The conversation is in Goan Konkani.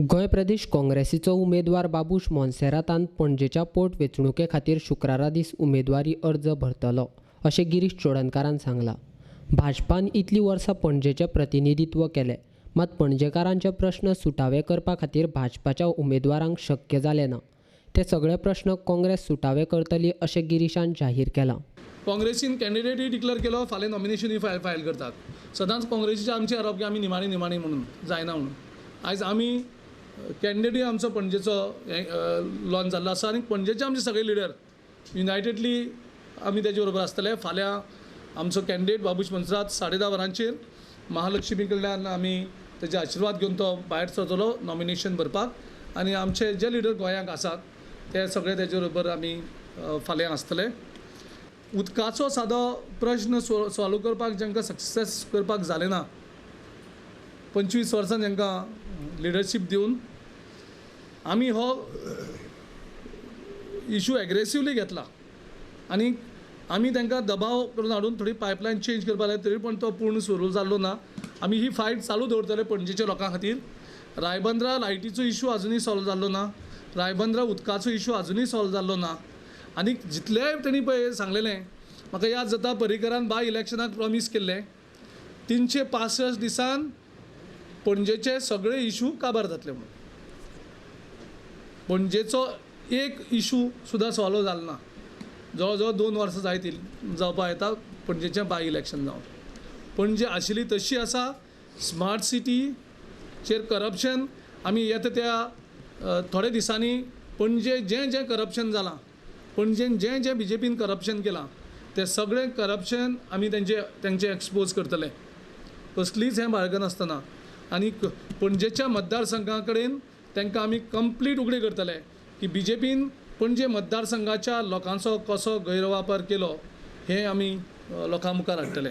गोंय प्रदेश काँग्रेसीचो उमेदवार बाबूश मोन्सेरातान पणजेच्या पोट वेंचणुके खातीर शुक्रारा दीस उमेदवारी अर्ज भरतलो अशें गिरीश चोडणकारान सांगलां. भाजपान इतलीं वर्सां पणजेचें प्रतिनिधित्व केलें, मात पणजेकारांचे प्रस्न सुटावे करपा खातीर भाजपाच्या उमेदवारांक शक्य जालें ना. ते सगळे प्रस्न काँग्रेस सुटावे करतली अशें गिरीशान जाहीर केलां. काँग्रेसीन कॅन्डिडेटूय डिक्लेअर केलो, फाल्यां नॉमिनेशनूय फायल करतात. सदांच काँग्रेसीचे आमचे आरोप की आमी निमाणी निमाणी म्हणून जायना म्हणून. आयज आमी कॅन्डिडेटूय आमचो पणजेचो लॉन्च जाल्लो आसा आनी पणजेचे आमचे सगळे लिडर युनायटेडली आमी तेजे बरोबर आसतले. फाल्यां आमचो कॅन्डिडेट बाबूश मोन्सेरात 10:30 वरांचेर महालक्ष्मी कडल्यान आमी तेजे आशिर्वाद घेवन तो भायर सरतलो नॉमिनेशन भरपाक आनी आमचे जे लिडर गोंयांक आसात ते सगळे तेजे बरोबर आमी फाल्यां आसतले. उदकाचो सादो प्रश्न सॉल्व करपाक जांकां सक्सेस करपाक जालें ना, 25 वर्सां जांकां लिडरशीप दिवन आमी हो इशू एग्रेसिवली घेतला आनी आमी तांकां दबाव करून हाडून थोडी पायपलायन चेंज करपाक जाय, तरी पण तो पूर्ण सुरू जाल्लो ना. आमी ही फायट चालू दवरतले पणजेच्या लोकां खातीर. रायबंद्रा लायटीचो इशू आजुनूय सॉल्व जाल्लो ना, रायबंद्रा उदकाचो इशू आजुनूय सॉल्व जाल्लो ना. आनी जितलेय तेणी पळय सांगलेलें, म्हाका याद जाता पर्रीकरान बाय इलेक्शनाक प्रॉमीस केल्लें 365 दिसान पणजेचे सगळे इशू काबार जातले म्हणून. पणजेचो एक इशू सुद्दां सॉल्व जालो ना. जवळ जवळ 2 वर्सां जायत जावपाक येता पणजेचें बाय इलेक्शन जावन. पणजे आशिल्ली तशी आसा. स्मार्ट सिटीचेर करप्शन आमी येता त्या थोड्या दिसांनी पणजे जें जें करप्शन जालां, पणजेन जें जें बीजेपीन करप्शन केलां तें सगळें करप्शन आमी तेंचे एक्सपोज करतले, कसलीच हें बाळगनासतना. आनी पणजेच्या मतदारसंघा कडेन तांकां आमी कंप्लीट उगडे करतले की बीजेपीन पणजे मतदारसंघाच्या लोकांचो कसो गैरवापर केलो हें आमी लोकां मुखार हाडटले.